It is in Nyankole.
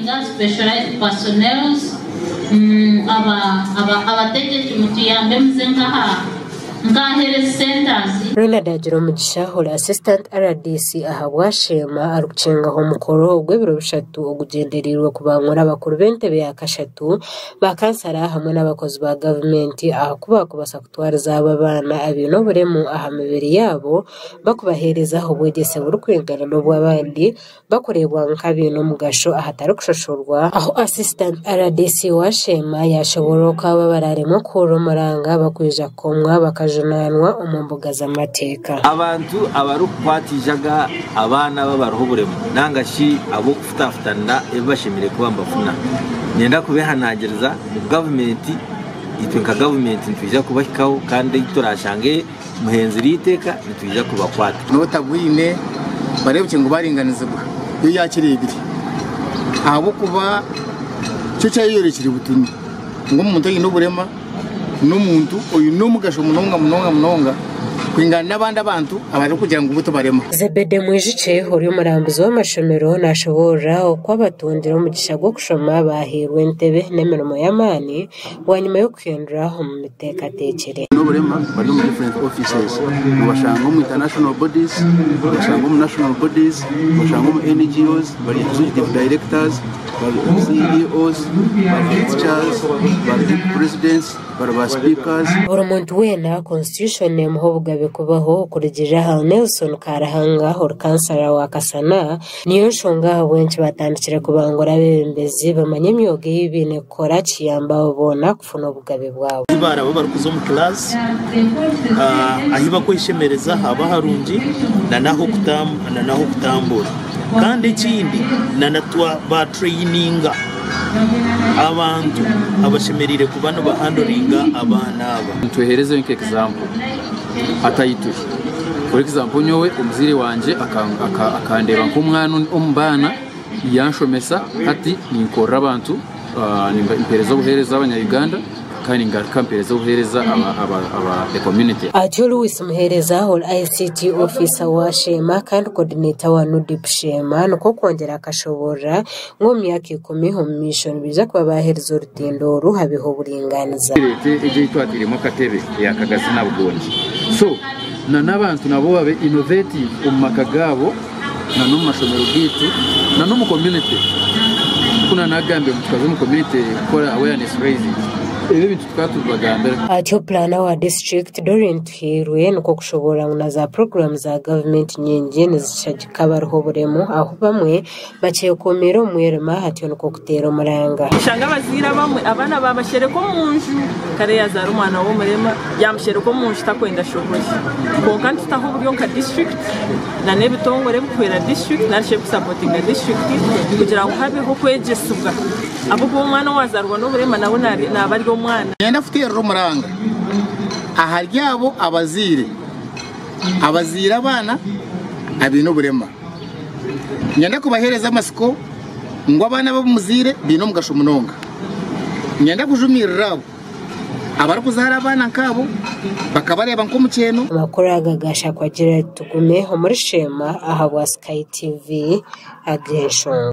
Twahiringa specialized personnels, abategyeki mutuyambe muze nkaha nka health centers. Ronald Agiromugisha ori Assistant rdc ahabwa Sheema arikukingaho omukoro ogw'ebiro bishatu ogugyendereirwe kubangura abakuru b'entebe ya kashatu, ba kansara hamwe n'abakozi ba gavumenti aha ku baakubaasa kutwariza abo abaana abaine oburemu aha mibiri yaabo bakubaheereza obwegyese burikwingana n'obw'abandi bakureebwa nk'abaine omugasho ahatarikushashurwa ahu Assistant rdc wa Sheema yashoboorora oku aba abararemwa kuhurira omuranga bakwija kukomwa bakajunaanwa omu mbuga z'amateeka. Abantu abarikukwata eijaga abaana aba abariho oburemu nanga shi ab'okufutafutanira ebi bashemereire kuba nibafuna, niinyenda kubehanangiriza ngu gavumenti, itwe nka gavumenti nitwija kubahikaho kandi ei turaashange muhenzire eiteeka nitwija kubakwata. N'otagwine bareebukye ngu baringanizibwa yo yaakireebire ahabw'okuba kyo kyayeyorekire butunu ngu omuntu oine oburema n'omuntu oine omugasho munonga munonga munonga kwingana n'abandi abantu abarikugira ngu bo tibarema. Zebede Mwijukye ori omurambuzi w'amashomero nashoboorora oku abatungire omugisha gw'okushoma baahairwe entebe n'emirimo y'amaani bwanyima y'okuhindura omu miteekateekyere. N'oburema bari omu different offices nobashanga omu international bodies, nobashanga omu national bodies, nobashanga omu NGOs, bari executive directors, bari CEOs, bari teachers, bari presidents, bari ba speakers. Buri muntu weena Constitution neemuha obugabe kubaho okurugiirira aha Nelson Karuhanga ori kansara wa Kasana Niyo nshonga ahabw'enki baatandikire kubangura abeebembezi bamanye emyoga ei baine kukora kiyambe abo boona kufuna obugabe bwabo. Ahu baraba barikuza omu kilaasi, ahu bakweshemereza haba harungi n'ah'okutambura. Kandi ekindi baatureyininga abantu abashemereire kuba nibahandoringa abaana aba. Nitweherezayo nka example hataitwe. For example nyowe omuzaire wangye akandeeba nk'omwana omu baana yanshomesa hati ninkorera abantu nimpereza obuheereza abanya Uganda kandi ningaruka mpereza obuheereza aba the community. Atyo Louis Muhereza ori ICT Officer wa Sheema kandi Coordinator wa NUDIP Sheema nikwo kwongyera akashoboorora ngu omu myaka ikuumi omu maisho nibaija kuba baaherize orutindo oru habeho oburingaaniza. Leta egyo ei twatairemu akatebe eya Kagazi na Bugongi. So na n'abantu nabo babe innovative omu maka gaabo na n'omu mashomero gaitu na n'omu community. Nk'oku naanagambire ngu tukaza omu community kukora awareness raising, ebi ebintu tukaba tubibagambira. Atyo Pulaana wa disiturikiti Doreen Tuhairwe nikwo kushoboorora ngu na za puroguraamu za gavumenti nyingi nizishagika abariho oburemu ahu bamwe Bakyekuumiire omu mwirima, hatyo nikwo kuteera omuranga. Oshanga abazaire abamwe abaana baabashereka omu nju, kare yaazaara omwana w'omurema yaamushereka omu nju takwenda ashohore. Kwonka nitutaho oburyo nka disiturikiti n'ebitongore ebirikuhwera disiturikiti nari shi ebirikusapotinga disiturikiti kugira ngu habeho okwegyesibwa ahabw'okuba omwana owaazaarwa n'oburema nawe naaba ari omwana. Niinyenda kuteerera omuranga ahari abo abazaire abazaire abaana abaine oburema. Niinyenda kubaheereza amatsiko ngu abaana abu muzaire baine omugasho munonga. Niinyenda kujumirira abo abarikuzaara abaana nk'abo bakabareeba nk'omukyeeno. Amakuru aga gashakwa Gerald Tugume omuri Sheema ahabwa Sky TV ag'enshonga.